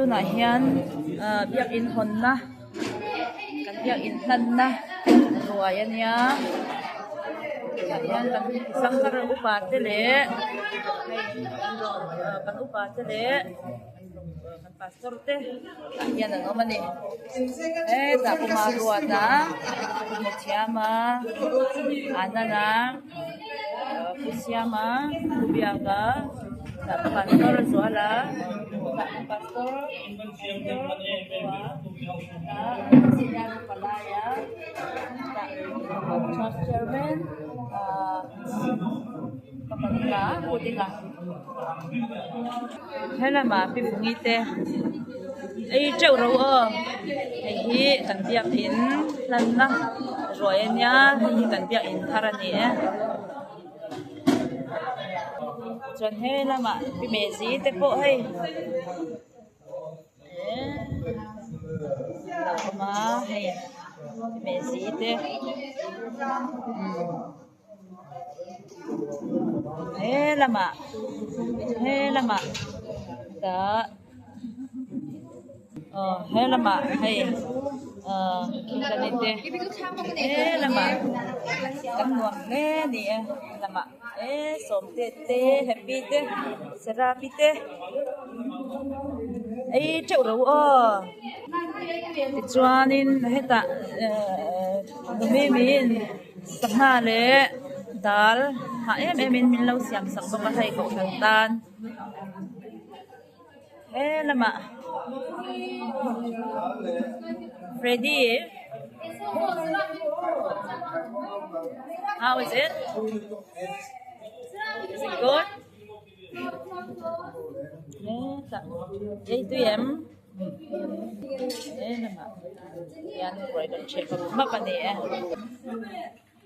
Tunah hian ah biakin hawnna kan biakin hlanna ruai a nia tah hian kan sangkar upa te leh hei kan upa te leh kan pastor te tah hian an awm a ni hetah puma ruata hmu thiam a anana pu siama pu biaka tah pastor zuala tah pastor palaia tah church chairman ahh pu dinga helamah pi vungi te ei teuh ro aw hei hi kan biakin hlanna ruai ania hei hi kan biakin thar a ni e chuan he lamah pi mezi te pawh hei eh a lo awm a hei pi mezi te umm. He lamah he lamah tah aw he lamah hei ahh te he lamah kan nuam hle a ni e lamah eee sawmte te happy te serapi te ei teuh ro aw tichuanin hetah ehh miin. Sangha leh dal hah em em in min lo siam sak bawk a hei kohhran tan he lamah Freddy how is it is it good hetah ei tui em. He lamah hian ruai kan ṭheh hmap hmap a ni e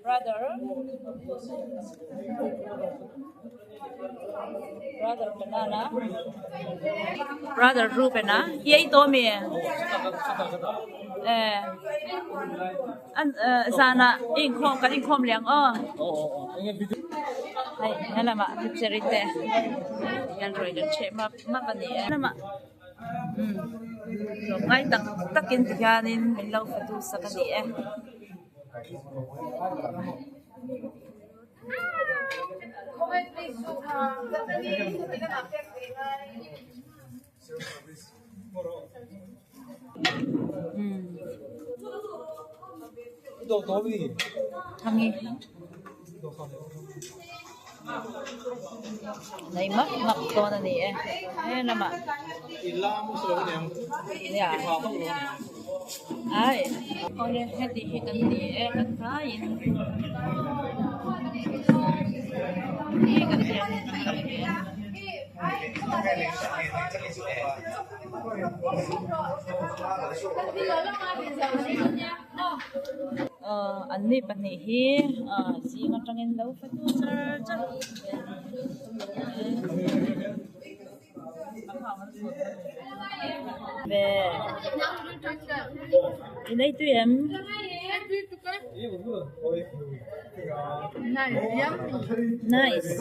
brother brother banana brother Reuben-a hi ei tawh ami eh an zanah i inkhawm kan inkhawm leh ang aw hei he lamah picture te hian ruai kan ṭheh hmap hmap a ni e lamah. Umm tlawmngai tak takin ti hianin min lo fatu sak a ni e. Umm Hangi. Nei mak mak dawn a ni e he lamah ai awle heti hi kan ni e kan tlaiin hi kan ti ang Ahh an ni pahnih hi ahh zing atangin lo fa tu char char ve i nei tui em nice.